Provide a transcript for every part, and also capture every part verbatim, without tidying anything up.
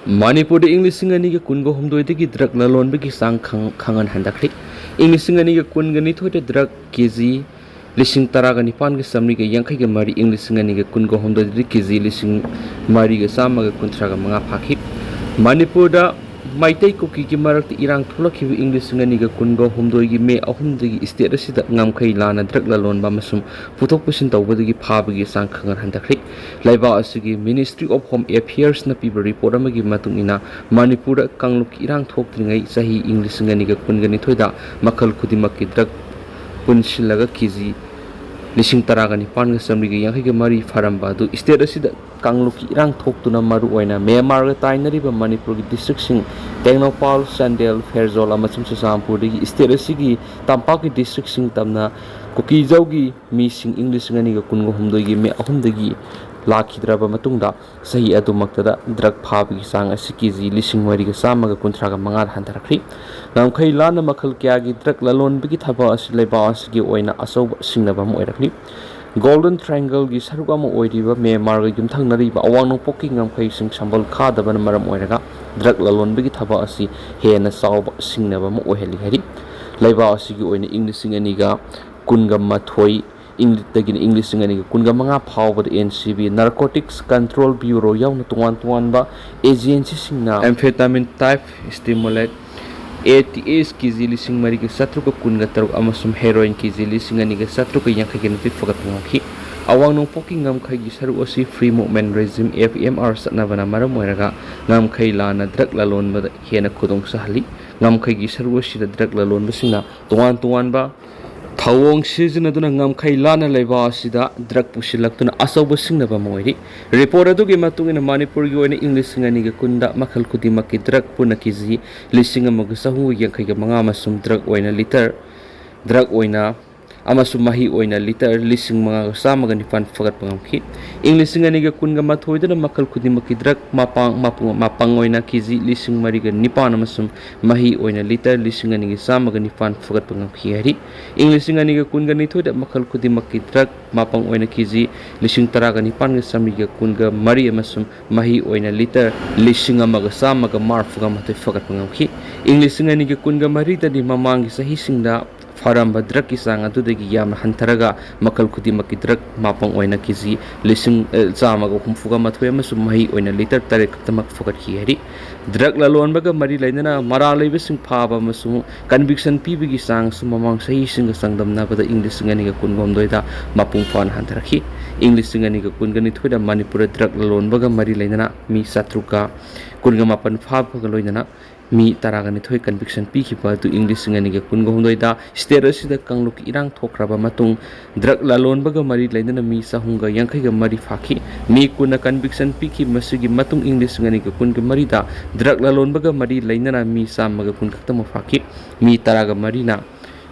ꯃꯅꯤꯄꯨꯔꯗ ꯏꯪ ꯂꯤꯁꯤꯡ ꯑꯅꯤꯒ ꯀꯨꯟꯒ ꯍꯨꯝꯗꯣꯏꯗꯒꯤ ꯗ꯭ꯔꯒ ꯂꯂꯣꯟꯕꯒꯤ ꯆꯥꯡ ꯈꯪ-, ꯈꯪꯍꯟ ꯍꯟꯊꯈ꯭ꯔꯦ꯫ ꯏꯪ ꯂꯤꯁꯤꯡ ꯑꯅꯤꯒ ꯀꯨꯟꯒ ꯅꯤꯊꯣꯏꯗ ꯗ꯭ꯔꯒ ꯀꯦ ꯖꯤ ꯂꯤꯁꯤꯡ ꯇꯔꯥꯒ ꯅꯤꯄꯥꯟꯒ ꯆꯥꯃꯔꯤꯒ ꯌꯥꯡꯈꯩꯒ ꯃꯔꯤ, ꯏꯪ ꯂꯤꯁꯤꯡ ꯑꯅꯤꯒ ꯀꯨꯟꯒ ꯍꯨꯝꯗꯣꯏꯗꯗꯤ ꯀꯦ ꯖꯤ ꯂꯤꯁꯤꯡ ꯃꯔꯤꯒ ꯆꯥꯝꯃꯒ ꯀꯨꯟꯊ꯭ꯔꯥꯒ ꯃꯉꯥ ꯐꯥꯈꯤ꯫ ꯃꯅꯤꯄꯨꯔꯗ ꯃꯩꯇꯩ ꯀꯨꯀꯤꯒꯤ ꯃꯔꯛꯇ ꯏꯔꯥꯡ ꯊꯣꯛꯂꯛꯈꯤꯕ ꯏꯪ ꯂꯤꯁꯤꯡ ꯑꯅꯤꯒ ꯀꯨꯟꯒ ꯍꯨꯝꯗꯣꯏꯒꯤ ꯃꯦ ꯑꯍꯨꯝꯗꯒꯤ ꯁ꯭ꯇꯦꯠ ꯑꯁꯤꯗ ꯉꯝꯈꯩ ꯂꯥꯟꯅ ꯗ꯭ꯔꯒ ꯂꯂꯣꯟꯕ ꯑꯃꯁꯨꯡ ꯄꯨꯊꯣꯛ ꯄꯨꯁꯤꯟ ꯇꯧꯕꯗꯒꯤ ꯐꯥꯕꯒꯤ ꯆꯥꯡ ꯈꯪꯍꯟ ꯍꯟꯊꯈ꯭ꯔꯦ꯫ ꯂꯩꯕꯥꯛ ꯑꯁꯤꯒꯤ Ministry of Home Affairsꯅ ꯄꯤꯕ ꯔꯤꯄꯣꯔꯠ ꯑꯃꯒꯤ ꯃꯇꯨꯡ ꯏꯟꯅ, ꯃꯅꯤꯄꯨꯔꯗ ꯀꯥꯡꯂꯨꯞꯀꯤ ꯏꯔꯥꯡ ꯊꯣꯛꯇ꯭ꯔꯤꯉꯩ ꯆꯍꯤ ꯏꯪ ꯂꯤꯁꯤꯡ ꯑꯅꯤꯒ ꯀꯨꯟꯒ ꯅꯤꯊꯣꯏꯗ ꯃꯈꯜ ꯈꯨꯗꯤꯡꯃꯛꯀꯤ ꯗ꯭ꯔꯒ ꯄꯨꯟꯁꯤꯜꯂꯒ ꯀꯦ ꯖꯤ ꯂꯤꯁꯤꯡ ꯇꯔꯥꯒ ꯅꯤꯄꯥꯟꯒ ꯆꯥꯃꯔꯤꯒ ꯌꯥꯡꯈꯩꯒ ꯃꯔꯤ ꯐꯥꯔꯝꯕ ꯑꯗꯨ ꯁ꯭ꯇꯦꯠ ꯑꯁꯤꯗ ꯀꯥꯡꯂꯨꯞꯀꯤ ꯏꯔꯥꯡ ꯊꯣꯛꯇꯨꯅ ꯃꯔꯨꯑꯣꯏꯅ ꯃ꯭ꯌꯥꯟꯃꯥꯔꯒ ꯇꯥꯏꯅꯔꯤꯕ ꯃꯅꯤꯄꯨꯔꯒꯤ ꯗꯤꯁꯇ꯭ꯔꯤꯛꯁꯤꯡ ꯇꯦꯡꯅꯧꯄꯥꯜ, ꯆꯥꯟꯗꯦꯜ, ꯐꯦꯔꯖꯣꯜ ꯑꯃꯁꯨꯡ ꯆꯨꯔꯆꯥꯟꯄꯨꯔꯗꯒꯤ ꯁ꯭ꯇꯦꯠ ꯑꯁꯤꯒꯤ ꯇꯝꯄꯥꯛꯀꯤ ꯗꯤꯁꯇ꯭ꯔꯤꯛꯁꯤꯡ ꯇꯝꯅ ꯀꯨꯀꯤꯖꯧꯒꯤ ꯃꯤꯁꯤꯡ ꯏꯪ ꯂꯤꯁꯤꯡ ꯑꯅꯤꯒ ꯀꯨꯟꯒ ꯍꯨꯝꯗꯣꯏꯒꯤ ꯃꯦ ꯑꯍꯨꯝꯗꯒꯤ ꯂꯥꯛꯈꯤꯗ꯭ꯔꯕ ꯃꯇꯨꯡꯗ, ꯆꯍꯤ ꯑꯗꯨꯃꯛꯇꯗ ꯗ꯭ꯔꯒ ꯐꯥꯕꯒꯤ ꯆꯥꯡ ꯑꯁꯤ ꯀꯦ ꯖꯤ ꯂꯤꯁꯤꯡ ꯃꯔꯤꯒ ꯆꯥꯝꯃꯒ ꯀꯨꯟꯊ꯭ꯔꯥꯒ ꯃꯉꯥꯗ ꯍꯟꯊꯔꯛꯈ꯭ꯔꯤ꯫ ꯉꯝꯈꯩ ꯂꯥꯟꯅ ꯃꯈꯜ ꯀꯌꯥꯒꯤ ꯗ꯭ꯔꯒ ꯂꯂꯣꯟꯕꯒꯤ ꯊꯕꯛ ꯑꯁꯤ ꯂꯩꯕꯥꯛ ꯑꯁꯤꯒꯤ ꯑꯣꯏꯅ ꯑꯆꯧꯕ ꯁꯤꯡꯅꯕ ꯑꯃ ꯑꯣꯏꯔꯛꯂꯤ꯫ ꯒꯣꯜꯗꯟ ꯇ꯭ꯔꯥꯏꯡꯒꯜꯒꯤ ꯁꯔꯨꯛ ꯑꯃ ꯑꯣꯏꯔꯤꯕ ꯃ꯭ꯌꯥꯟꯃꯥꯔꯒ ꯌꯨꯝꯊꯪꯅꯔꯤꯕ ꯑꯋꯥꯡ ꯅꯣꯡꯄꯣꯛꯀꯤ ꯉꯝꯈꯩꯁꯤꯡ ꯁꯝꯕꯜ ꯈꯥꯗꯕꯅ ꯃꯔꯝ ꯑꯣꯏꯔꯒ ꯗ꯭ꯔꯒ ꯂꯂꯣꯟꯕꯒꯤ ꯊꯕꯛ ꯑꯁꯤ ꯍꯦꯟꯅ ꯆꯥꯎꯕ ꯁꯤꯡꯅꯕ ꯑꯃ ꯑꯣꯏꯍꯜꯂꯤ ꯍꯥꯏꯔꯤ꯫ ꯂꯩꯕꯥꯛ ꯑꯁꯤꯒꯤ ꯑꯣꯏꯅ ꯏꯪ ꯂꯤꯁꯤꯡ ꯑꯅꯤꯒ ꯀꯨꯟꯒ ꯃꯥꯊꯣꯏ, ꯏꯪ-, ꯗꯒꯤꯅ ꯏꯪ ꯂꯤꯁꯤꯡ ꯑꯅꯤꯒ ꯀꯨꯟꯒ ꯃꯉꯥ ꯐꯥꯎꯕꯗ N C B, Narcotics Control Bureau ꯌꯥꯎꯅ ꯇꯣꯉꯥꯟ ꯇꯣꯉꯥꯟꯕ agencyꯁꯤꯡꯅ amphetamine type stimulant, A T S, K G ꯂꯤꯁꯤꯡ ꯃꯔꯤꯒ ꯆꯥꯇ꯭ꯔꯨꯛꯀ ꯀꯨꯟꯒ ꯇꯔꯨꯛ ꯑꯃꯁꯨꯡ heroin ꯀꯦ ꯖꯤ ꯂꯤꯁꯤꯡ ꯑꯅꯤꯒ ꯆꯥꯇ꯭ꯔꯨꯛꯀ ꯌꯥꯡꯈꯩꯒ ꯅꯤꯊꯣꯏ ꯐꯥꯒꯠꯄ ꯉꯝꯈꯤ꯫ ꯑꯋꯥꯡ ꯅꯣꯡꯄꯣꯛꯀꯤ ꯉꯝꯈꯩꯒꯤ ꯁꯔꯨꯛ ꯑꯁꯤ Free Movement Regime, F M R, ꯆꯠꯅꯕꯅ ꯃꯔꯝ ꯑꯣꯏꯔꯒ ꯉꯝꯈꯩ ꯂꯥꯟꯅ ꯗ꯭ꯔꯒ ꯂꯂꯣꯟꯕꯗ ꯍꯦꯟꯅ ꯈꯨꯗꯣꯡ ꯆꯥꯍꯜꯂꯤ꯫ ꯉꯝꯈꯩꯒꯤ ꯁꯔꯨꯛ ꯑꯁꯤꯗ ꯗ꯭ꯔꯒ ꯂꯂꯣꯟꯕꯁꯤꯡꯅ ꯇꯣꯉꯥꯟ ꯇꯣꯉꯥꯟꯕ ꯊꯧꯑꯣꯡ ꯁꯤꯖꯤꯟꯅꯗꯨꯅ ꯉꯝꯈꯩ ꯂꯥꯟꯅ ꯂꯩꯕꯥꯛ ꯑꯁꯤꯗ ꯗ꯭ꯔꯒ ꯄꯨꯁꯤꯜꯂꯛꯇꯨꯅ ꯑꯆꯧꯕ ꯁꯤꯡꯅꯕ ꯑꯃ ꯑꯣꯏꯔꯤ꯫ ꯔꯤꯄꯣꯔꯠ ꯑꯗꯨꯒꯤ ꯃꯇꯨꯡ ꯏꯟꯅ, ꯃꯅꯤꯄꯨꯔꯒꯤ ꯑꯣꯏꯅ ꯏꯪ ꯂꯤꯁꯤꯡ ꯑꯅꯤꯒ ꯀꯨꯟꯗ ꯃꯈꯜ ꯈꯨꯗꯤꯡꯃꯛꯀꯤ ꯗ꯭ꯔꯒ ꯄꯨꯟꯅ ꯀꯦ ꯖꯤ ꯂꯤꯁꯤꯡ ꯑꯃꯒ ꯆꯍꯨꯝꯒ ꯌꯥꯡꯈꯩꯒ ꯃꯉꯥ ꯑꯃꯁꯨꯡ ꯗ꯭ꯔꯒ ꯑꯣꯏꯅ ꯂꯤꯇꯔ, ꯗ꯭ꯔꯒ ꯑꯣꯏꯅ ꯑꯃꯁꯨꯡ ꯃꯍꯤ ꯑꯣꯏꯅ ꯂꯤꯇꯔ ꯂꯤꯁꯤꯡ ꯃꯉꯥꯒ ꯆꯥꯝꯃꯒ ꯅꯤꯄꯥꯟ ꯐꯒꯠꯄ ꯉꯝꯈꯤ꯫ ꯏꯪ ꯂꯤꯁꯤꯡ ꯑꯅꯤꯒ ꯀꯨꯟꯒ ꯃꯥꯊꯣꯏꯗꯅ ꯃꯈꯜ ꯈꯨꯗꯤꯡꯃꯛꯀꯤ ꯗ꯭ꯔꯒ ꯃꯄꯥꯡ, ꯃꯄꯨꯡ, ꯃꯄꯪ ꯑꯣꯏꯅ ꯀꯦꯖꯤ ꯂꯤꯁꯤꯡ ꯃꯔꯤꯒ ꯅꯤꯄꯥꯟ ꯑꯃꯁꯨꯡ ꯃꯍꯤ ꯑꯣꯏꯅ ꯂꯤꯇꯔ ꯂꯤꯁꯤꯡ ꯑꯅꯤꯒ ꯆꯥꯝꯃꯒ ꯅꯤꯄꯥꯟ ꯐꯒꯠꯄ ꯉꯝꯈꯤ ꯍꯥꯏꯔꯤ꯫ ꯏꯪ ꯂꯤꯁꯤꯡ ꯑꯅꯤꯒ ꯀꯨꯟꯒ ꯅꯤꯊꯣꯏꯗ ꯃꯈꯜ ꯈꯨꯗꯤꯡꯃꯛꯀꯤ ꯗ꯭ꯔꯒ ꯃꯄꯪ ꯑꯣꯏꯅ ꯀꯦꯖꯤ ꯂꯤꯁꯤꯡ ꯇꯔꯥꯒ ꯅꯤꯄꯥꯟꯒ ꯆꯥꯃꯔꯤꯒ ꯀꯨꯟꯒ ꯃꯔꯤ ꯑꯃꯁꯨꯡ ꯃꯍꯤ ꯑꯣꯏꯅ ꯂꯤꯇꯔ ꯂꯤꯁꯤꯡ ꯑꯃꯒ ꯆꯥꯝꯃꯒ ꯃꯔꯤꯐꯨꯒ ꯃꯥꯊꯣꯏ ꯐꯒꯠꯄ ꯉꯝꯈꯤ꯫ ꯏꯪ ꯂꯤꯁꯤꯡ ꯑꯅꯤꯒ ꯀꯨꯟꯒ ꯃꯔꯤꯗꯗꯤ ꯃꯃꯥꯡꯒꯤ ꯆꯍꯤꯁꯤꯡꯗ ꯐꯥꯔꯝꯕ ꯗ꯭ꯔꯒꯀꯤ ꯆꯥꯡ ꯑꯗꯨꯗꯒꯤ ꯌꯥꯝꯅ ꯍꯟꯊꯔꯒ ꯃꯈꯜ ꯈꯨꯗꯤꯡꯃꯛꯀꯤ ꯗ꯭ꯔꯒ ꯃꯄꯪ ꯑꯣꯏꯅ ꯀꯦꯖꯤ ꯂꯤꯁꯤꯡ, ꯑ, ꯆꯥꯝꯃꯒ ꯍꯨꯝꯐꯨꯒ ꯃꯥꯊꯣꯏ ꯑꯃꯁꯨꯡ ꯃꯍꯤ ꯑꯣꯏꯅ ꯂꯤꯇꯔ ꯇꯔꯦꯠ ꯈꯛꯇꯃꯛ ꯐꯒꯠꯈꯤ ꯍꯥꯏꯔꯤ꯫ ꯗ꯭ꯔꯒ ꯂꯂꯣꯟꯕꯒ ꯃꯔꯤ ꯂꯩꯅꯅ ꯃꯔꯥꯜ ꯂꯩꯕꯁꯤꯡ ꯐꯥꯕ ꯑꯃꯁꯨꯡ ꯀꯟꯚꯤꯛꯁꯟ ꯄꯤꯕꯒꯤ ꯆꯥꯡꯁꯨ ꯃꯃꯥꯡ ꯆꯍꯤꯁꯤꯡꯒ ꯆꯥꯡꯗꯝꯅꯕꯗ ꯏꯪ ꯂꯤꯁꯤꯡ ꯑꯅꯤꯒ ꯀꯨꯟꯒ ꯍꯨꯝꯗꯣꯏꯗ ꯃꯄꯨꯡ ꯐꯥꯅ ꯍꯟꯊꯔꯛꯈꯤ꯫ ꯏꯪ ꯂꯤꯁꯤꯡ ꯑꯅꯤꯒ ꯀꯨꯟꯒ ꯅꯤꯊꯣꯏꯗ ꯃꯅꯤꯄꯨꯔꯗ ꯗ꯭ꯔꯒ ꯂꯂꯣꯟꯕꯒ ꯃꯔꯤ ꯂꯩꯅꯅ ꯃꯤ ꯆꯥꯇ꯭ꯔꯨꯛꯀ ꯀꯨꯟꯒ ꯃꯥꯄꯟ ꯐꯥꯕꯒ ꯂꯣꯏꯅꯅ ꯃꯤ ꯇꯔꯥꯒ ꯅꯤꯊꯣꯏ ꯀꯟꯚꯤꯛꯁꯟ ꯄꯤꯈꯤꯕ ꯑꯗꯨ ꯏꯪ ꯂꯤꯁꯤꯡ ꯑꯅꯤꯒ ꯀꯨꯟꯒ ꯍꯨꯝꯗꯣꯏꯗ ꯁ꯭ꯇꯦꯠ ꯑꯁꯤꯗ ꯀꯥꯡꯂꯨꯞꯀꯤ ꯏꯔꯥꯡ ꯊꯣꯛꯈ꯭ꯔꯕ ꯃꯇꯨꯡ ꯗ꯭ꯔꯒ ꯂꯂꯣꯟꯕꯒ ꯃꯔꯤ ꯂꯩꯅꯅ ꯃꯤ ꯆꯍꯨꯝꯒ ꯌꯥꯡꯈꯩꯒ ꯃꯔꯤ ꯐꯥꯈꯤ꯫ ꯃꯤ ꯀꯨꯟꯅ ꯀꯟꯚꯤꯛꯁꯟ ꯄꯤꯈꯤ꯫ ꯃꯁꯤꯒꯤ ꯃꯇꯨꯡ ꯏꯪ ꯂꯤꯁꯤꯡ ꯑꯅꯤꯒ ꯀꯨꯟꯒ ꯃꯔꯤꯗ ꯗ꯭ꯔꯒ ꯂꯂꯣꯟꯕꯒ ꯃꯔꯤ ꯂꯩꯅꯅ ꯃꯤ ꯆꯥꯝꯃꯒ ꯀꯨꯟ ꯈꯛꯇꯃꯛ ꯐꯥꯈꯤ꯫ ꯃꯤ ꯇꯔꯥꯒ ꯃꯔꯤꯅ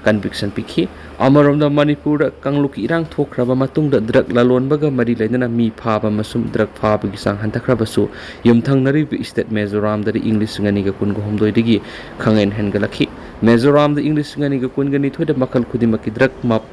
ꯀꯟꯚꯤꯛꯁꯟ ꯄꯤꯈꯤ꯫ ꯑꯃꯔꯣꯝꯗ ꯃꯅꯤꯄꯨꯔꯗ ꯀꯥꯡꯂꯨꯞꯀꯤ ꯏꯔꯥꯡ ꯊꯣꯛꯈ꯭ꯔꯕ ꯃꯇꯨꯡꯗ ꯗ꯭ꯔꯒ ꯂꯂꯣꯟꯕꯒ ꯃꯔꯤ ꯂꯩꯅꯅ ꯃꯤ ꯐꯥꯕ ꯑꯃꯁꯨꯡ ꯗ꯭ꯔꯒ ꯐꯥꯕꯒꯤ ꯆꯥꯡ ꯍꯟꯊꯈ꯭ꯔꯕꯁꯨ ꯌꯨꯝꯊꯪꯅꯔꯤꯕ ꯁ꯭ꯇꯦꯠ ꯃꯤꯖꯣꯔꯥꯝꯗꯗꯤ ꯏꯪ ꯂꯤꯁꯤꯡ ꯑꯅꯤꯒ ꯀꯨꯟꯒ ꯍꯨꯝꯗꯣꯏꯗꯒꯤ ꯈꯪꯍꯦꯟ ꯍꯦꯟꯒꯠꯂꯛꯈꯤ꯫ ꯃꯤꯖꯣꯔꯥꯝꯗ ꯏꯪ ꯂꯤꯁꯤꯡ ꯑꯅꯤꯒ ꯀꯨꯟꯒ ꯅꯤꯊꯣꯏꯗ ꯃꯈꯜ ꯈꯨꯗꯤꯡꯃꯛꯀꯤ ꯗ꯭ꯔꯒ ꯃꯥ-,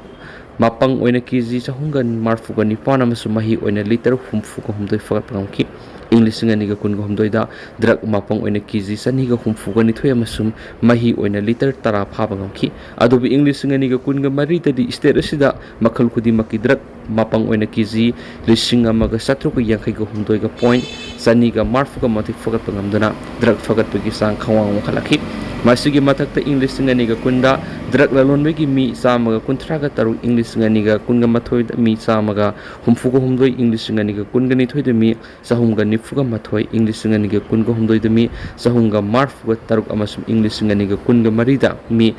ꯃꯄꯪ ꯑꯣꯏꯅ ꯀꯦꯖꯤ ꯆꯍꯨꯝꯒ ꯃꯔꯤꯐꯨꯒ ꯅꯤꯄꯥꯟ ꯑꯃꯁꯨꯡ ꯃꯍꯤ ꯑꯣꯏꯅ ꯂꯤꯇꯔ ꯍꯨꯝꯐꯨꯒ ꯍꯨꯝꯗꯣꯏ ꯐꯒꯠꯄ ꯉꯝꯈꯤ꯫ ꯏꯪ ꯂꯤꯁꯤꯡ ꯑꯅꯤꯒ ꯀꯨꯟꯒ ꯍꯨꯝꯗꯣꯏꯗ ꯗ꯭ꯔꯒ ꯃꯄꯪ ꯑꯣꯏꯅ ꯀꯦꯖꯤ ꯆꯅꯤꯒ ꯍꯨꯝꯐꯨꯒ ꯅꯤꯊꯣꯏ ꯑꯃꯁꯨꯡ ꯃꯍꯤ ꯑꯣꯏꯅ ꯂꯤꯇꯔ ꯇꯔꯥ ꯐꯥꯕ ꯉꯝꯈꯤ꯫ ꯑꯗꯨꯕꯨ ꯏꯪ ꯂꯤꯁꯤꯡ ꯑꯅꯤꯒ ꯀꯨꯟꯒ ꯃꯔꯤꯗꯗꯤ ꯁ꯭ꯇꯦꯠ ꯑꯁꯤꯗ ꯃꯈꯜ ꯈꯨꯗꯤꯡꯃꯛꯀꯤ ꯗ꯭ꯔꯒ ꯃꯄꯪ ꯑꯣꯏꯅ ꯀꯦꯖꯤ ꯂꯤꯁꯤꯡ ꯑꯃꯒ ꯆꯥꯇ꯭ꯔꯨꯛꯀ ꯌꯥꯡꯈꯩꯒ ꯍꯨꯝꯗꯣꯏꯒ ꯄꯣꯏꯟ ꯆꯅꯤꯒ ꯃꯔꯤꯐꯨꯒ ꯃꯥꯊꯣꯏ ꯐꯒꯠꯄ ꯉꯝꯗꯨꯅ ꯗ꯭ꯔꯒ ꯐꯒꯠꯄꯒꯤ ꯆꯥꯡ ꯈꯪꯋꯥꯡ ꯋꯥꯡꯈꯠꯂꯛꯈꯤ꯫ ꯃꯁꯤꯒꯤ ꯃꯊꯛꯇ ꯏꯪ ꯂꯤꯁꯤꯡ ꯑꯅꯤꯒ ꯀꯨꯟꯗ ꯗ꯭ꯔꯒ ꯂꯂꯣꯟꯕꯒꯤ ꯃꯤ ꯆꯥꯝꯃꯒ ꯀꯨꯟꯊ꯭ꯔꯥꯒ ꯇꯔꯨꯛ, ꯏꯪ ꯂꯤꯁꯤꯡ ꯑꯅꯤꯒ ꯀꯨꯟꯒ ꯃꯥꯊꯣꯏꯗ ꯃꯤ ꯆꯥꯝꯃꯒ ꯍꯨꯝꯐꯨꯒ ꯍꯨꯝꯗꯣꯏ, ꯏꯪ ꯂꯤꯁꯤꯡ ꯑꯅꯤꯒ ꯀꯨꯟꯒ ꯅꯤꯊꯣꯏꯗ ꯃꯤ ꯆꯍꯨꯝꯒ ꯅꯤꯐꯨꯒ ꯃꯥꯊꯣꯏ, ꯏꯪ ꯂꯤꯁꯤꯡ ꯑꯅꯤꯒ ꯀꯨꯟꯒ ꯍꯨꯝꯗꯣꯏꯗ ꯃꯤ ꯆꯍꯨꯝꯒ ꯃꯔꯤꯐꯨꯒ ꯇꯔꯨꯛ ꯑꯃꯁꯨꯡ ꯏꯪ ꯂꯤꯁꯤꯡ ꯑꯅꯤꯒ ꯀꯨꯟꯒ ꯃꯔꯤꯗ ꯃꯤ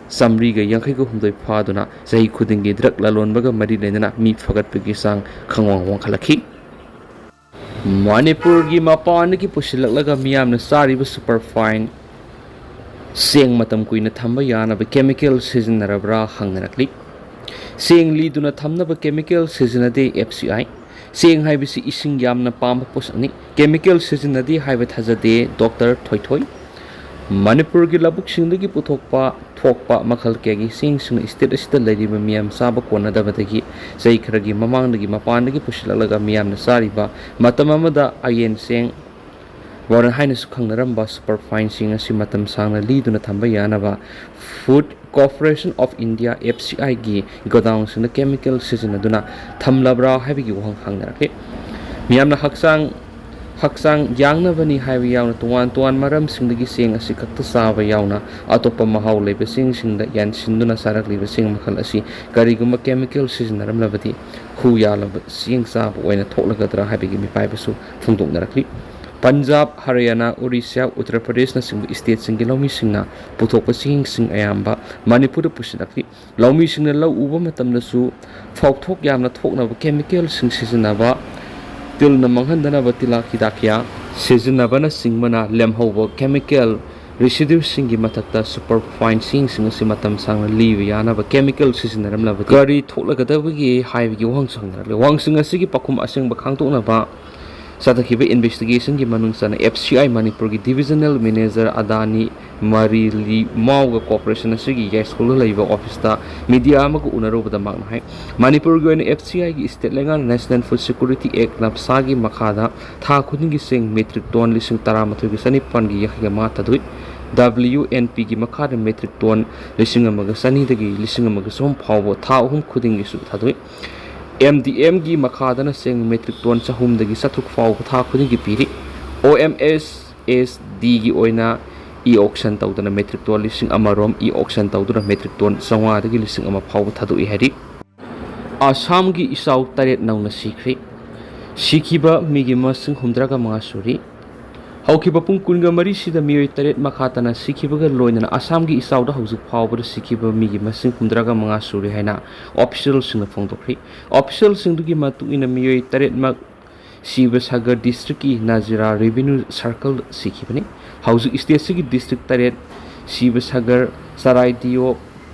ꯆꯥꯃꯔꯤꯒ ꯌꯥꯡꯈꯩꯒ ꯍꯨꯝꯗꯣꯏ ꯐꯥꯗꯨꯅ ꯆꯍꯤ ꯈꯨꯗꯤꯡꯒꯤ ꯗ꯭ꯔꯒ ꯂꯂꯣꯟꯕꯒ ꯃꯔꯤ ꯂꯩꯅꯅ ꯃꯤ ꯐꯒꯠꯄꯒꯤ ꯆꯥꯡ ꯈꯪꯋꯥꯡ ꯋꯥꯡꯈꯠꯂꯛꯈꯤ꯫ ꯃꯅꯤꯄꯨꯔꯒꯤ ꯃꯄꯥꯟꯗꯒꯤ ꯄꯨꯁꯤꯜꯂꯛꯂꯒ ꯃꯤꯌꯥꯝꯅ ꯆꯥꯔꯤꯕ ꯁꯨꯄꯔꯐꯥꯏꯟ ꯆꯦꯡ ꯃꯇꯝ ꯀꯨꯏꯅ ꯊꯝꯕ ꯌꯥꯅꯕ ꯀꯦꯃꯤꯀꯦꯜ ꯁꯤꯖꯤꯟꯅꯔꯕ꯭ꯔꯥ ꯍꯪꯅꯔꯛꯂꯤ꯫ ꯆꯦꯡ ꯂꯤꯗꯨꯅ ꯊꯝꯅꯕ ꯀꯦꯃꯤꯀꯦꯜ ꯁꯤꯖꯤꯟꯅꯗꯦ, ꯑꯦꯐ ꯁꯤ ꯑꯥꯏ꯫ ꯆꯦꯡ ꯍꯥꯏꯕꯁꯤ ꯏꯁꯤꯡ ꯌꯥꯝꯅ ꯄꯥꯝꯕ ꯄꯣꯠꯁꯛꯅꯤ꯫ ꯀꯦꯃꯤꯀꯦꯜ ꯁꯤꯖꯤꯟꯅꯗꯦ ꯍꯥꯏꯕ ꯊꯥꯖꯗꯦ, ꯗꯣꯛꯇꯔ ꯊꯣꯏꯊꯣꯏ꯫ ꯃꯅꯤꯄꯨꯔꯒꯤ ꯂꯧꯕꯨꯛꯁꯤꯡꯗꯒꯤ ꯄꯨꯊꯣꯛꯄ ꯊꯣꯛꯄ ꯃꯈꯜ ꯀꯌꯥꯒꯤ ꯆꯦꯡꯁꯤꯡꯅ ꯁ꯭ꯇꯦꯠ ꯑꯁꯤꯗ ꯂꯩꯔꯤꯕ ꯃꯤꯌꯥꯝ ꯆꯥꯕ ꯀꯣꯟꯅꯗꯕꯗꯒꯤ ꯆꯍꯤ ꯈꯔꯒꯤ ꯃꯃꯥꯡꯗꯒꯤ ꯃꯄꯥꯟꯗꯒꯤ ꯄꯨꯁꯤꯜꯂꯛꯂꯒ ꯃꯤꯌꯥꯝꯅ ꯆꯥꯔꯤꯕ ꯃꯇꯝ ꯑꯃꯗ ꯑꯌꯦꯟ ꯆꯦꯡ, ꯋꯥꯔꯟ ꯍꯥꯏꯅꯁꯨ ꯈꯪꯅꯔꯝꯕ ꯁꯨꯄꯔ ꯐꯥꯏꯟꯁꯤꯡ ꯑꯁꯤ ꯃꯇꯝ ꯁꯥꯡꯅ ꯂꯤꯗꯨꯅ ꯊꯝꯕ ꯌꯥꯅꯕ Food Corporation of India, F C I, ꯒꯤ ꯒꯣꯗꯥꯎꯟꯁꯤꯡꯗ ꯀꯦꯃꯤꯀꯦꯜ ꯁꯤꯖꯤꯟꯅꯗꯨꯅ ꯊꯝꯂꯕ꯭ꯔꯥ ꯍꯥꯏꯕꯒꯤ ꯋꯥꯍꯪ ꯍꯪꯅꯔꯛꯂꯤ꯫ ꯃꯤꯌꯥꯝꯅ ꯍꯛꯆꯥꯡ ꯍꯛꯆꯥꯡ ꯌꯥꯡꯅꯕꯅꯤ ꯍꯥꯏꯕ ꯌꯥꯎꯅ ꯇꯣꯉꯥꯟ ꯇꯣꯉꯥꯟ ꯃꯔꯝꯁꯤꯡꯗꯒꯤ ꯆꯦꯡ ꯑꯁꯤ ꯈꯛꯇ ꯆꯥꯕ ꯌꯥꯎꯅ ꯑꯇꯣꯞꯄ ꯃꯍꯥꯎ ꯂꯩꯕ ꯆꯦꯡꯁꯤꯡꯗ ꯌꯥꯟꯁꯤꯟꯗꯨꯅ ꯆꯥꯔꯛꯂꯤꯕ ꯆꯦꯡ ꯃꯈꯜ ꯑꯁꯤ ꯀꯔꯤꯒꯨꯝꯕ ꯀꯦꯃꯤꯀꯦꯜ ꯁꯤꯖꯤꯟꯅꯔꯝꯂꯕꯗꯤ ꯍꯨ ꯌꯥꯜꯂꯕ ꯆꯦꯡ ꯆꯥꯕ ꯑꯣꯏꯅ ꯊꯣꯛꯂꯒꯗ꯭ꯔꯥ ꯍꯥꯏꯕꯒꯤ ꯃꯤꯄꯥꯏꯕꯁꯨ ꯐꯣꯡꯗꯣꯛꯅꯔꯛꯂꯤ꯫ ꯄꯟꯖꯥꯕ, ꯍꯔꯤꯌꯥꯅꯥ, ꯑꯣꯔꯤꯁꯥ, ꯎꯠꯇꯔ ꯄ꯭ꯔꯗꯦꯁꯅꯆꯤꯡꯕ ꯁ꯭ꯇꯦꯠꯁꯤꯡꯒꯤ ꯂꯧꯃꯤꯁꯤꯡꯅ ꯄꯨꯊꯣꯛꯄ ꯆꯦꯡꯁꯤꯡ ꯑꯌꯥꯝꯕ ꯃꯅꯤꯄꯨꯔꯗ ꯄꯨꯁꯤꯜꯂꯛꯂꯤ꯫ ꯂꯧꯃꯤꯁꯤꯡꯅ ꯂꯧ ꯎꯕ ꯃꯇꯝꯗꯁꯨ ꯐꯧꯊꯣꯛ ꯌꯥꯝꯅ ꯊꯣꯛꯅꯕ ꯀꯦꯃꯤꯀꯦꯜꯁꯤꯡ ꯁꯤꯖꯤꯟꯅꯕ, ꯇꯤꯜꯅ ꯃꯥꯡꯍꯟꯗꯅꯕ ꯇꯤꯜꯍꯥꯠ ꯍꯤꯗꯥꯛ ꯀꯌꯥ ꯁꯤꯖꯤꯟꯅꯕꯅꯆꯤꯡꯕꯅ ꯂꯦꯝꯍꯧꯕ ꯀꯦꯃꯤꯀꯦꯜ ꯔꯤꯁꯤꯗ꯭ꯌꯨꯁꯤꯡꯒꯤ ꯃꯊꯛꯇ ꯁꯨꯄꯔ ꯐꯥꯏꯟ ꯆꯦꯡꯁꯤꯡ ꯑꯁꯤ ꯃꯇꯝ ꯁꯥꯡꯅ ꯂꯤꯕ ꯌꯥꯅꯕ ꯀꯦꯃꯤꯀꯦꯜ ꯁꯤꯖꯤꯟꯅꯔꯝꯂꯕꯗꯤ ꯀꯔꯤ ꯊꯣꯛꯂꯒꯗꯕꯒꯦ ꯍꯥꯏꯕꯒꯤ ꯋꯥꯍꯪꯁꯨ ꯍꯪꯅꯔꯛꯂꯤ꯫ ꯋꯥꯍꯪꯁꯤꯡ ꯑꯁꯤꯒꯤ ꯄꯥꯎꯈꯨꯝ ꯑꯁꯦꯡꯕ ꯈꯪꯗꯣꯛꯅꯕ ꯆꯠꯊꯈꯤꯕ ꯏꯟꯚꯦꯁꯇꯤꯒꯦꯁꯟꯒꯤ ꯃꯅꯨꯡ ꯆꯟꯅ F C I ꯃꯅꯤꯄꯨꯔꯒꯤ ꯗꯤꯕꯤꯖꯅꯦꯜ ꯃꯦꯅꯦꯖꯔ ꯑꯗꯥꯅꯤ ꯃꯔꯤ ꯂꯤ ꯃꯥꯎꯒ ꯀꯣꯔꯄꯣꯔꯦꯁꯟ ꯑꯁꯤꯒꯤ ꯌꯥꯏꯁ꯭ꯀꯨꯜꯗ ꯂꯩꯕ ꯑꯣꯐꯤꯁꯇ ꯃꯤꯗꯤꯌꯥ ꯑꯃꯒ ꯎꯅꯔꯨꯕꯗ ꯃꯍꯥꯛꯅ ꯍꯥꯏ, ꯃꯅꯤꯄꯨꯔꯒꯤ ꯑꯣꯏꯅ F C I ꯒꯤ ꯁ꯭ꯇꯦꯠ ꯂꯩꯉꯥꯛꯅ National Food Security Act, ꯅꯞꯁꯥꯒꯤ ꯃꯈꯥꯗ ꯊꯥ ꯈꯨꯗꯤꯡꯒꯤ ꯆꯦꯡ ꯃꯦꯇ꯭ꯔꯤꯛ ꯇꯣꯟ ꯂꯤꯁꯤꯡ ꯇꯔꯥꯃꯥꯊꯣꯏꯒ ꯆꯅꯤꯄꯥꯟꯒꯤ ꯌꯥꯡꯈꯩꯒ ꯃꯉꯥ ꯊꯥꯗꯣꯛꯏ꯫ W N P ꯒꯤ ꯃꯈꯥꯗ ꯃꯦꯇ꯭ꯔꯤꯛ ꯇꯣꯟ ꯂꯤꯁꯤꯡ ꯑꯃꯒ ꯆꯅꯤꯗꯒꯤ ꯂꯤꯁꯤꯡ ꯑꯃꯒ ꯆꯍꯨꯝ ꯐꯥꯎꯕ ꯊꯥ ꯑꯍꯨꯝ ꯈꯨꯗꯤꯡꯒꯤꯁꯨ ꯊꯥꯗꯣꯛꯏ꯫ M D M ꯒꯤ ꯃꯈꯥꯗꯅ ꯆꯦꯡ ꯃꯦꯇ꯭ꯔꯤꯛ ꯇꯣꯟ ꯆꯍꯨꯝꯗꯒꯤ ꯆꯥꯇ꯭ꯔꯨꯛ ꯐꯥꯎꯕ ꯊꯥ ꯈꯨꯗꯤꯡꯒꯤ ꯄꯤꯔꯤ꯫ O M S S D ꯒꯤ ꯑꯣꯏꯅ e-auction ꯇꯧꯗꯨꯅ ꯃꯦꯇ꯭ꯔꯤꯛ ꯇꯣꯟ ꯂꯤꯁꯤꯡ ꯑꯃꯔꯣꯝ, e-auction ꯇꯧꯗꯨꯅ ꯃꯦꯇ꯭ꯔꯤꯛ ꯇꯣꯟ ꯆꯥꯝꯃꯉꯥꯗꯒꯤ ꯂꯤꯁꯤꯡ ꯑꯃ ꯐꯥꯎꯕ ꯊꯥꯗꯣꯛꯏ ꯍꯥꯏꯔꯤ꯫ ꯑꯁꯥꯝꯒꯤ ꯏꯆꯥꯎ ꯇꯔꯦꯠ ꯅꯧꯅ ꯁꯤꯈ꯭ꯔꯦ꯫ ꯁꯤꯈꯤꯕ ꯃꯤꯒꯤ ꯃꯁꯤꯡ ꯍꯨꯝꯗ꯭ꯔꯥꯒ ꯃꯉꯥ ꯁꯨꯔꯤ꯫ ꯍꯧꯈꯤꯕ ꯄꯨꯡ ꯀꯨꯟꯒ ꯃꯔꯤꯁꯤꯗ ꯃꯤꯑꯣꯏ ꯇꯔꯦꯠ ꯃꯈꯥ ꯇꯥꯅ ꯁꯤꯈꯤꯕꯒ ꯂꯣꯏꯅꯅ ꯑꯁꯥꯝꯒꯤ ꯏꯆꯥꯎꯗ ꯍꯧꯖꯤꯛ ꯐꯥꯎꯕꯗ ꯁꯤꯈꯤꯕ ꯃꯤꯒꯤ ꯃꯁꯤꯡ ꯍꯨꯝꯗ꯭ꯔꯥꯒ ꯃꯉꯥ ꯁꯨꯔꯦ ꯍꯥꯏꯅ ꯑꯣꯐꯤꯁꯤꯌꯦꯜꯁꯤꯡꯅ ꯐꯣꯡꯗꯣꯛꯈ꯭ꯔꯤ꯫ ꯑꯣꯐꯤꯁꯤꯌꯦꯜꯁꯤꯡꯗꯨꯒꯤ ꯃꯇꯨꯡ ꯏꯟꯅ ꯃꯤꯑꯣꯏ ꯇꯔꯦꯠꯃꯛ ꯁꯤꯕꯁꯥꯒꯔ ꯗꯤꯁꯇ꯭ꯔꯤꯛꯀꯤ ꯅꯥꯖꯤꯔꯥ ꯔꯦꯚꯤꯅ꯭ꯌꯨ ꯁꯔꯀꯜꯗ ꯁꯤꯈꯤꯕꯅꯤ꯫ ꯍꯧꯖꯤꯛ ꯁ꯭ꯇꯦꯠꯁꯤꯒꯤ ꯗꯤꯁꯇ꯭ꯔꯤꯛ ꯇꯔꯦꯠ, ꯁꯤꯕꯁꯥꯒꯔ, ꯆꯔꯥꯏꯗꯤꯌꯣ,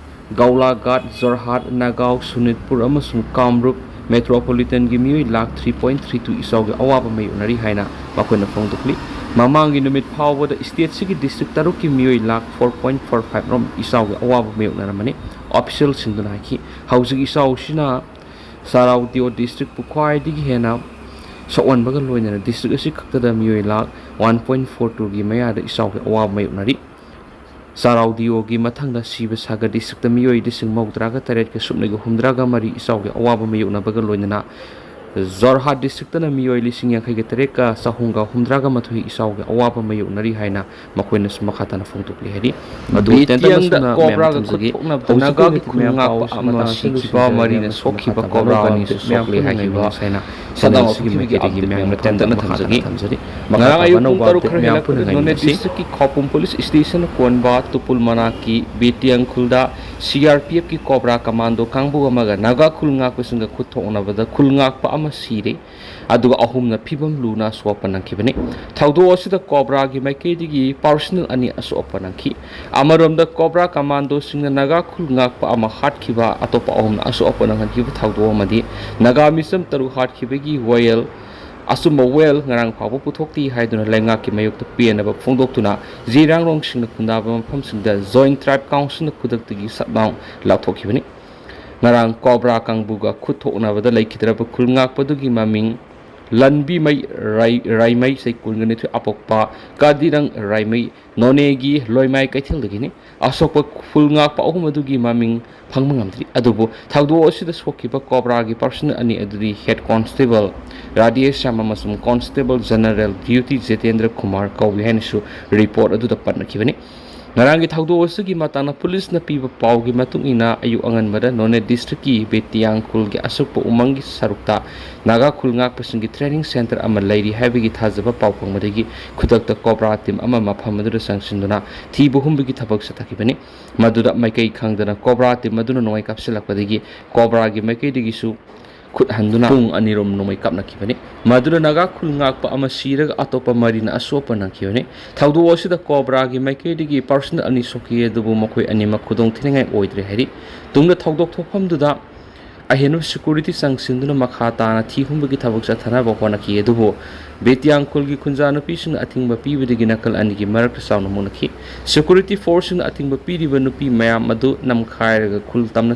ꯒꯧꯂꯥꯘꯥꯠ, ꯖꯣꯔꯍꯥꯠ, ꯅꯥꯒꯥꯎ, ꯁꯣꯅꯤꯠꯄꯨꯔ ꯑꯃꯁꯨꯡ ꯀꯥꯝꯔꯨꯞ ꯃꯦꯇ꯭ꯔꯣꯄꯣꯂꯤꯇꯟꯒꯤ ꯃꯤꯑꯣꯏ lakh three point three two ꯏꯆꯥꯎꯒꯤ ꯑꯋꯥꯕ ꯃꯥꯌꯣꯛꯅꯔꯤ ꯍꯥꯏꯅ ꯃꯈꯣꯏꯅ ꯐꯣꯡꯗꯣꯛꯂꯤ꯫ ꯃꯃꯥꯡꯒꯤ ꯅꯨꯃꯤꯠ ꯐꯥꯎꯕꯗ ꯁ꯭ꯇꯦꯠꯁꯤꯒꯤ ꯗꯤꯁꯇ꯭ꯔꯤꯛ ꯇꯔꯨꯛꯀꯤ ꯃꯤꯑꯣꯏ lakh four point four five ꯔꯣꯝ ꯏꯆꯥꯎꯒꯤ ꯑꯋꯥꯕ ꯃꯥꯌꯣꯛꯅꯔꯝꯕꯅꯤ꯫ ꯑꯣꯐꯤꯁꯤꯌꯦꯜꯁꯤꯡꯗꯨꯅ ꯍꯥꯏꯈꯤ꯫ ꯍꯧꯖꯤꯛ ꯏꯆꯥꯎꯁꯤꯅ ꯆꯥꯔꯥꯎ ꯗꯤꯑꯣ ꯗꯤꯁꯇ꯭ꯔꯤꯛꯄꯨ ꯈ꯭ꯋꯥꯏꯗꯒꯤ ꯍꯦꯟꯅ ꯁꯣꯛꯍꯟꯕꯒ ꯂꯣꯏꯅꯅ ꯗꯤꯁꯇ꯭ꯔꯤꯛ ꯑꯁꯤ ꯈꯛꯇꯗ ꯃꯤꯑꯣꯏ ꯂꯥꯈ ꯋꯥꯟ ꯄꯣꯏꯟ ꯐꯣꯔ ꯇꯨꯒꯤ ꯃꯌꯥꯗ ꯏꯆꯥꯎꯒꯤ ꯑꯋꯥꯕ ꯃꯥꯌꯣꯛꯅꯔꯤ꯫ ꯆꯥꯔꯥꯎ ꯗꯤꯑꯣꯒꯤ ꯃꯊꯪꯗ ꯁꯤꯕꯁꯥꯒꯔ ꯗꯤꯁꯇ꯭ꯔꯤꯛꯇ ꯃꯤꯑꯣꯏ ꯂꯤꯁꯤꯡ ꯃꯧꯗ꯭ꯔꯥꯒ ꯇꯔꯦꯠꯀ ꯁꯨꯞꯅꯒ ꯍꯨꯝꯗ꯭ꯔꯥꯒ ꯃꯔꯤ ꯏꯆꯥꯎꯒꯤ ꯑꯋꯥꯕ ꯃꯥꯌꯣꯛꯅꯕꯒ ꯂꯣꯏꯅꯅ ꯖꯣꯔꯍꯥꯠ ꯗꯤꯁꯇ꯭ꯔꯤꯛꯇꯅ ꯃꯤꯑꯣꯏ ꯂꯤꯁꯤꯡ ꯌꯥꯡꯈꯩꯒ ꯇꯔꯦꯠꯀ ꯆꯍꯨꯝꯒ ꯍꯨꯝꯗ꯭ꯔꯥꯒ ꯃꯥꯊꯣꯏ ꯏꯆꯥꯎꯒꯤ ꯑꯋꯥꯕ ꯃꯥꯌꯣꯛꯅꯔꯤ ꯍꯥꯏꯅ ꯃꯈꯣꯏꯅꯁꯨ ꯃꯈꯥ ꯇꯥꯅ ꯐꯣꯡꯗꯣꯛꯂꯤ ꯍꯥꯏꯔꯤ꯫ ꯑꯗꯨ ꯕꯦꯇꯤꯌꯥꯡꯗ ꯇꯦꯟꯇꯃꯛ ꯁꯨꯝꯅ ꯃꯌꯥꯝ ꯀꯣꯕ꯭ꯔꯥꯒ ꯈꯨꯠ ꯊꯝꯖꯒꯦ꯫ ꯊꯣꯛꯅꯕꯗ ꯍꯧꯖꯤꯛ ꯅꯥꯒꯥꯒꯤ ꯍꯧꯖꯤꯛ ꯈꯨꯜ ꯃꯌꯥꯝ ꯉꯥꯛꯄ ꯄꯥꯎ ꯑꯃ ꯃꯇꯥꯡ ꯑꯁꯤꯗ ꯁꯤꯈꯤꯕ, ꯃꯌꯥꯝ ꯃꯔꯤꯅ ꯄꯨꯟꯅ ꯁꯣꯛꯈꯤꯕ ꯃꯈꯥ ꯇꯥꯅ ꯀꯣꯕ꯭ꯔꯥ ꯑꯅꯧꯕ ꯑꯅꯤꯁꯨ ꯃꯌꯥꯝ ꯁꯣꯛꯂꯦ ꯄꯨꯟꯅ ꯍꯥꯏꯈꯤꯕꯅꯤ ꯉꯁꯥꯏꯅ꯫ ꯁꯗꯥꯎ ꯆꯦꯅꯦꯜ ꯑꯁꯤꯒꯤ ꯂꯧꯊꯣꯛꯈꯤꯕꯒꯤ ꯃꯥꯏꯀꯩꯗꯒꯤ update ꯃꯌꯥꯝ ꯃꯌꯥꯝ ꯃꯇꯦꯟ ꯇꯦꯟꯇꯛꯅ ꯃꯈꯥ ꯇꯥꯅ ꯊꯝꯖꯒꯦ꯫ ꯊꯝꯖꯔꯤ꯫ ꯃꯈꯥ ꯉꯔꯥꯡ ꯇꯥꯕ ꯑꯌꯨꯛ ꯄꯨꯡ ꯑꯅꯧꯕ ꯇꯔꯨꯛ update ꯈꯔ ꯃꯌꯥꯝ ꯄꯨꯟꯅ ꯍꯦꯜꯂꯛꯄꯗ ꯅꯣꯅꯦ ꯉꯥꯏꯃꯤꯟꯅꯁꯤ꯫ ꯗꯤꯁꯇ꯭ꯔꯤꯛꯀꯤ ꯈꯧꯄꯨꯝ ꯄꯨꯂꯤꯁ ꯁ꯭ꯇꯦꯁꯟꯅ ꯀꯣꯟꯕ ꯇꯨꯄꯨꯜ ꯃꯅꯥꯛꯀꯤ ꯕꯦꯇꯤꯌꯥꯡ ꯈꯨꯜꯗ ꯁꯤ ꯑꯥꯔ ꯄꯤ ꯑꯦꯐꯀꯤ ꯀꯣꯕ꯭ꯔꯥ ꯀꯃꯥꯟꯗꯣ ꯀꯥꯡꯕꯨ ꯑꯃꯒ ꯅꯥꯒꯥ ꯈꯨꯜ ꯉꯥꯛꯄꯁꯤꯡꯒ ꯈꯨꯠ ꯊꯣꯛꯅꯕꯗ ꯈꯨꯜ ꯉꯥꯛꯄ ꯑꯃ ꯁꯤꯔꯦ꯫ ꯑꯗꯨꯒ ꯑꯍꯨꯝꯅ ꯐꯤꯕꯝ ꯂꯨꯅ ꯑꯁꯣꯛ ꯑꯄꯟ ꯅꯪꯈꯤꯕꯅꯤ꯫ ꯊꯧꯗꯣꯛ ꯑꯁꯤꯗ ꯀꯣꯕ꯭ꯔꯥꯒꯤ ꯃꯥꯏꯀꯩꯗꯒꯤ ꯄꯥꯔꯁꯅꯦꯜ ꯑꯅꯤ ꯑꯁꯣꯛ ꯑꯄꯟ ꯅꯪꯈꯤ꯫ ꯑꯃꯔꯣꯝꯗ ꯀꯣꯕ꯭ꯔꯥ ꯀꯃꯥꯟꯗꯣꯁꯤꯡꯅ ꯅꯥꯒꯥ ꯈꯨꯜ ꯉꯥꯛꯄ ꯑꯃ ꯍꯥꯠꯈꯤꯕ, ꯑꯇꯣꯞꯄ ꯑꯍꯨꯝꯅ ꯑꯁꯣꯛ ꯑꯄꯟ ꯅꯪꯍꯟꯈꯤꯕ ꯊꯧꯗꯣꯛ ꯑꯃꯗꯤ ꯅꯥꯒꯥ ꯃꯤꯆꯝ ꯇꯔꯨꯛ ꯍꯥꯠꯈꯤꯕꯒꯤ ꯋꯥꯌꯦꯜ, ꯑꯆꯨꯝꯕ ꯋꯥꯌꯦꯜ ꯉꯔꯥꯡ ꯐꯥꯎꯕ ꯄꯨꯊꯣꯛꯇꯦ ꯍꯥꯏꯗꯨꯅ ꯂꯩꯉꯥꯛꯀꯤ ꯃꯥꯌꯣꯛꯇ ꯄꯦꯟꯅꯕ ꯐꯣꯡꯗꯣꯛꯇꯨꯅ ꯖꯤꯔꯥꯡꯔꯣꯡꯁꯤꯡꯅ ꯈꯨꯟꯗꯥꯕ ꯃꯐꯝꯁꯤꯡꯗ ꯖꯣꯏꯟꯠ ꯇ꯭ꯔꯥꯏꯕ ꯀꯥꯎꯟꯁꯤꯜꯅ ꯈꯨꯗꯛꯇꯒꯤ ꯁꯠꯗꯥꯎꯟ ꯂꯥꯎꯊꯣꯛꯈꯤꯕꯅꯤ꯫ ꯉꯔꯥꯡ ꯀꯣꯕ꯭ꯔꯥ ꯀꯥꯡꯕꯨꯒ ꯈꯨꯠ ꯊꯣꯛꯅꯕꯗ ꯂꯩꯈꯤꯗ꯭ꯔꯕ ꯈꯨꯜ ꯉꯥꯛꯄꯗꯨꯒꯤ ꯃꯃꯤꯡ ꯂꯟꯕꯤꯃꯩ ꯔꯥꯏ-, ꯔꯥꯏꯃꯩ ꯆꯍꯤ ꯀꯨꯟꯒ ꯅꯤꯊꯣꯏ, ꯑꯄꯣꯛꯄ ꯀꯥꯗꯤꯔꯪ ꯔꯥꯏꯃꯩ, ꯅꯣꯅꯦꯒꯤ ꯂꯣꯏꯃꯥꯏ ꯀꯩꯊꯦꯜꯗꯒꯤꯅꯤ꯫ ꯑꯁꯣꯛꯄ ꯈꯨꯜ ꯉꯥꯛꯄ ꯑꯍꯨꯝ ꯑꯗꯨꯒꯤ ꯃꯃꯤꯡ ꯐꯪꯕ ꯉꯝꯗ꯭ꯔꯤ꯫ ꯑꯗꯨꯕꯨ ꯊꯧꯗꯣꯛ ꯑꯁꯤꯗ ꯁꯣꯛꯈꯤꯕ ꯀꯣꯕ꯭ꯔꯥꯒꯤ ꯄꯥꯔꯁꯅꯦꯜ ꯑꯅꯤ ꯑꯗꯨꯗꯤ ꯍꯦꯗ ꯀꯣꯟꯁꯇꯦꯕꯜ ꯔꯥꯙꯦꯁ꯭ꯌꯥꯝ ꯑꯃꯁꯨꯡ constable general duty Jitendra Kumar ꯀꯧꯏ ꯍꯥꯏꯅꯁꯨ ꯔꯤꯄꯣꯔꯠ ꯑꯗꯨꯗ ꯄꯟꯅꯈꯤꯕꯅꯤ꯫ ꯉꯔꯥꯡꯒꯤ ꯊꯧꯗꯣꯛ ꯑꯁꯤꯒꯤ ꯃꯇꯥꯡꯗ ꯄꯨꯂꯤꯁꯅ ꯄꯤꯕ ꯄꯥꯎꯒꯤ ꯃꯇꯨꯡ ꯏꯟꯅ, ꯑꯌꯨꯛ ꯑꯉꯟꯕꯗ ꯅꯣꯅꯦ ꯗꯤꯁꯇ꯭ꯔꯤꯛꯀꯤ ꯕꯦꯇꯤꯌꯥꯡ ꯈꯨꯜꯒꯤ ꯑꯁꯣꯛꯄ ꯎꯃꯪꯒꯤ ꯁꯔꯨꯛꯇ ꯅꯥꯒꯥ ꯈꯨꯜ ꯉꯥꯛꯄꯁꯤꯡꯒꯤ ꯇ꯭ꯔꯦꯅꯤꯡ ꯁꯦꯟꯇꯔ ꯑꯃ ꯂꯩꯔꯤ ꯍꯥꯏꯕꯒꯤ ꯊꯥꯖꯕ ꯄꯥꯎ ꯐꯪꯕꯗꯒꯤ ꯈꯨꯗꯛꯇ ꯀꯣꯕ꯭ꯔꯥ ꯇꯤꯝ ꯑꯃ ꯃꯐꯝ ꯑꯗꯨꯗ ꯆꯪꯁꯤꯟꯗꯨꯅ ꯊꯤꯕ ꯍꯨꯝꯕꯒꯤ ꯊꯕꯛ ꯆꯠꯊꯈꯤꯕꯅꯤ꯫ ꯃꯗꯨꯗ ꯃꯥꯏꯀꯩ ꯈꯪꯗꯅ ꯀꯣꯕ꯭ꯔꯥ ꯇꯤꯝ ꯑꯗꯨꯅ ꯅꯣꯡꯃꯩ ꯀꯥꯞꯁꯤꯜꯂꯛꯄꯗꯒꯤ ꯀꯣꯕ꯭ꯔꯥꯒꯤ ꯃꯥꯏꯀꯩꯗꯒꯤꯁꯨ ꯈꯨꯠ ꯍꯟꯗꯨꯅ ꯄꯨꯡ ꯑꯅꯤꯔꯣꯝ ꯅꯣꯡꯃꯩ ꯀꯥꯞꯅꯈꯤꯕꯅꯤ꯫ ꯃꯗꯨꯅ ꯅꯥꯒꯥ ꯈꯨꯜ ꯉꯥꯛꯄ ꯑꯃ ꯁꯤꯔꯒ ꯑꯇꯣꯞꯄ ꯃꯔꯤꯅ ꯑꯁꯣꯛꯄ ꯅꯪꯈꯤꯕꯅꯤ꯫ ꯊꯧꯗꯣꯛ ꯑꯁꯤꯗ ꯀꯣꯕ꯭ꯔꯥꯒꯤ ꯃꯥꯏꯀꯩꯗꯒꯤ personnel ꯑꯅꯤ ꯁꯣꯛꯈꯤ, ꯑꯗꯨꯕꯨ ꯃꯈꯣꯏ ꯑꯅꯤꯃꯛ ꯈꯨꯗꯣꯡ ꯊꯤꯅꯤꯡꯉꯥꯏ ꯑꯣꯏꯗ꯭ꯔꯦ ꯍꯥꯏꯔꯤ꯫ ꯇꯨꯡꯗ ꯊꯧꯗꯣꯛ ꯊꯣꯛꯐꯝꯗꯨꯗ ꯑꯍꯦꯟꯕ security ꯆꯪꯁꯤꯟꯗꯨꯅ ꯃꯈꯥ ꯇꯥꯅ ꯊꯤ ꯍꯨꯝꯕꯒꯤ ꯊꯕꯛ ꯆꯠꯊꯅꯕ ꯍꯣꯠꯅꯈꯤ, ꯑꯗꯨꯕꯨ ꯕꯦꯇꯤꯌꯥꯡ ꯈꯨꯜꯒꯤ ꯈꯨꯟꯖꯥ ꯅꯨꯄꯤꯁꯤꯡꯅ ꯑꯊꯤꯡꯕ ꯄꯤꯕꯗꯒꯤ ꯅꯥꯀꯜ ꯑꯅꯤꯒꯤ ꯃꯔꯛꯇ ꯆꯥꯎꯅ ꯃꯨꯟꯅꯈꯤ꯫ Security forceꯁꯤꯡꯅ ꯑꯊꯤꯡꯕ ꯄꯤꯔꯤꯕ ꯅꯨꯄꯤ ꯃꯌꯥꯝ ꯑꯗꯨ ꯅꯝꯈꯥꯏꯔꯒ ꯈꯨꯜ ꯇꯝꯅ